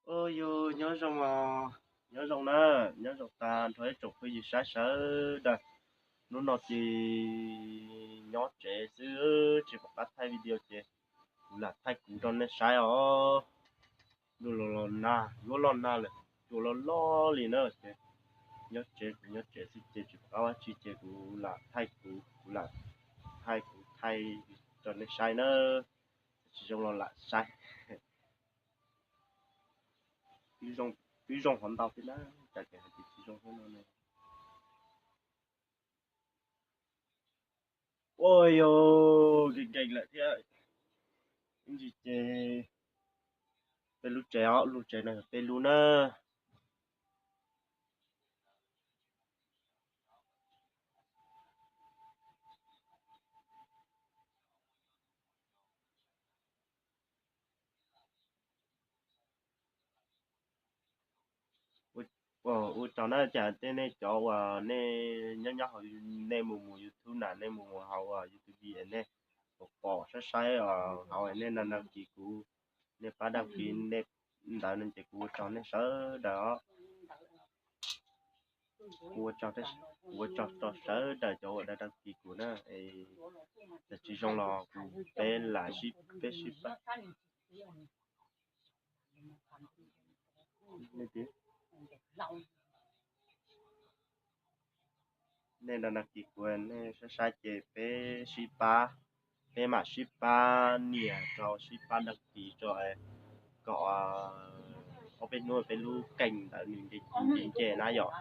Ua yog nyob zoo, nyob zoo na, nyob zoo tag nrho ib tsoom phooj ywg saib sawv daws. Hnub no ces nyob tsev xwb, tsis pom qab thaij video ces kuv lam thaij kuv rau nej saib os. Ntuj los los nag, yuav los nag lawm, cua loj loj li na ces nyob tsev, kuv nyob tsev xwb ces tsis pom qab ua tsi ces kuv lam thaij kuv, kuv lam thaij kuv thaij rau nej saib na. Tsis zoo los lam saib. Twb zoo hov ntau thiab na, cas ces hais tias tsis zoo thiab no ne. Ua yog nkees nkees lawm thiab. Ib ntsis ces peb lub tsev os, lub tsev no yog peb lub na. Ua tsaug na, cas tej nej cov uas nej nyob nyob hauv, nej mus mus YouTube na, nej mus mus hauv YouTube nej pom pom saib saib hauv nej đăng ký kuv, nej pab đăng ký nej ntawd no ces kuv ua tsaug nej sawv daws os. Kuv ua tsaug, kuv ua tsaug rau sawv daws cov uas đăng ký kuv na. Tsis zoo los kuv, peb lam sib, peb sib pab. Nej đăng ký kuv, nej saib saib ces peb sib pab, peb mam sib pab nias rau, sib pab đăng ký rau kom ob peb hnub peb lub kênh ntawd nws nce nce na yom.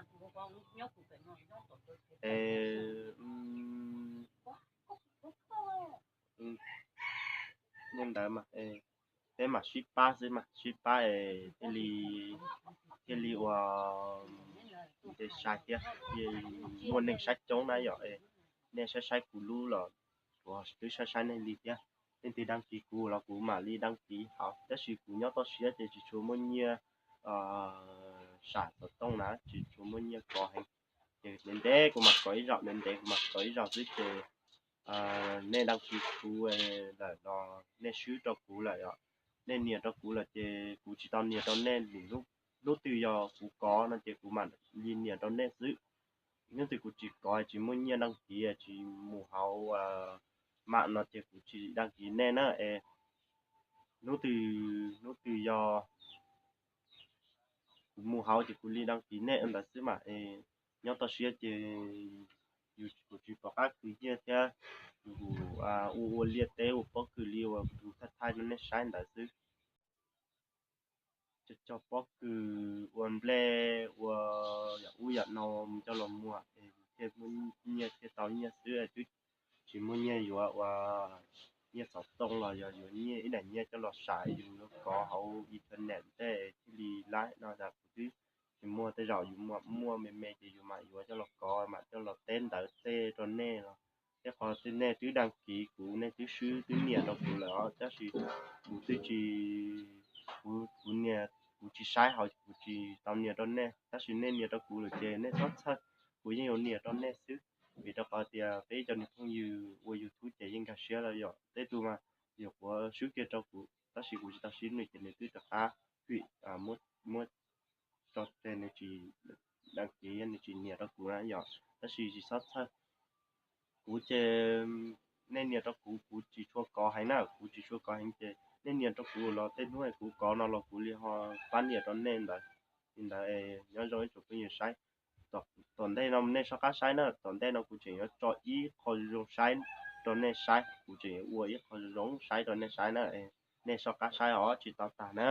Es nej ntawd mas peb mam sib pab xwb mas, sib pab es thiaj li, thiaj li ua nce sai thiab, thiaj muaj neeg saib coob na yom. Nej saib saib kuv lub los kuv twb saib saib nej li thiab. Leej twg đăng ký kuv los kuv mam li đăng ký hauv, tab sis kuv nyob toj siab ces tsis tshua muaj nyiaj sam xov tooj na, tsis tshua muaj nyiaj kov heev. Ces ntev ntev kuv mam kov ib zaug, ntev ntev kuv mam kov ib zaug xwb ces nej đăng ký kuv lawm los nej swb rau kuv lawm os, nej nias rau kuv lawm ces kuv tsis tau nias rau nej. Hnub twg yog kuv kov no ces kuv mam li nias rau nej xwb. Hnub twg kuv tsis kov, tsis muaj nyiaj đăng ký, tsis mus hauv mạng no ces kuv tsis đăng ký nej na. Es hnub twg, hnub twg yog kuv mus hauv ces kuv li đăng ký nej ntawd xwb mas. Es nyob toj siab ces yus kuj tsis pom qab khwv nyiaj thiab, yus ua ua liaj teb ua pob kws li uas kuv thaij thaij rau nej saib ntawd xwb. Cog cog pob kws ua nplej ua yam ub yam no mus coj los muag es thiaj muaj nyiaj thiaj tau nyiaj xwb, twb tsis muaj nyiaj yuav ua nyiaj xov tooj los yog yuav nyiaj ib daim nyiaj coj los sam yus yuav kov hauv internet tej thiaj li laib no tas kuv twb tsis muaj. Tej zaum yus muaj muaj me me ces yus mam yuav coj los kov mam coj los teb ntawv tej rau nej los. Tej qhov nej twb đăng ký kuv, nej twb swb twb nias rau kuv lawm os, tab sis kuv twb tsis, kuv, kuv nias, kuv tsis saib hauv kuv tsis tau nias rau nej, tab sis nej nias rau kuv lawm ces nej txhob txhawj, kuv yeej yuav nias rau nej xwb. Vim rau qhov tias peb ib co niag phooj ywg ua YouTube ces yeej nkag siab los yom. Tej tug mas nyuam qhuav swb kiag rau kuv tab sis kuv tsis tau swb nws ces nws twb rov qab hwm, muab tso tseg, nws tsis đăng ký, nws tsis nias rau kuv na yom. Tab sis tsis txhob txhawj, kuv ces nej nias rau kuv, kuv tsis tshua kov heev na, kuv tsis tshua kov heev ces nej nias rau kuv los tej hnub kuv kov no los kuv li ho pab nias rau nej ntawd. Li ntawd nyob zoo ib tsoom phooj ywg saib. Tom ntej no nej soj qab saib na, tom ntej no kuv tseem yuav tso ib qho zoo zoo saib rau nej saib, kuv tseem yuav ua ib qho zoo zoo saib rau nej saib na. Nej soj qab saib os, tsis tau tag na.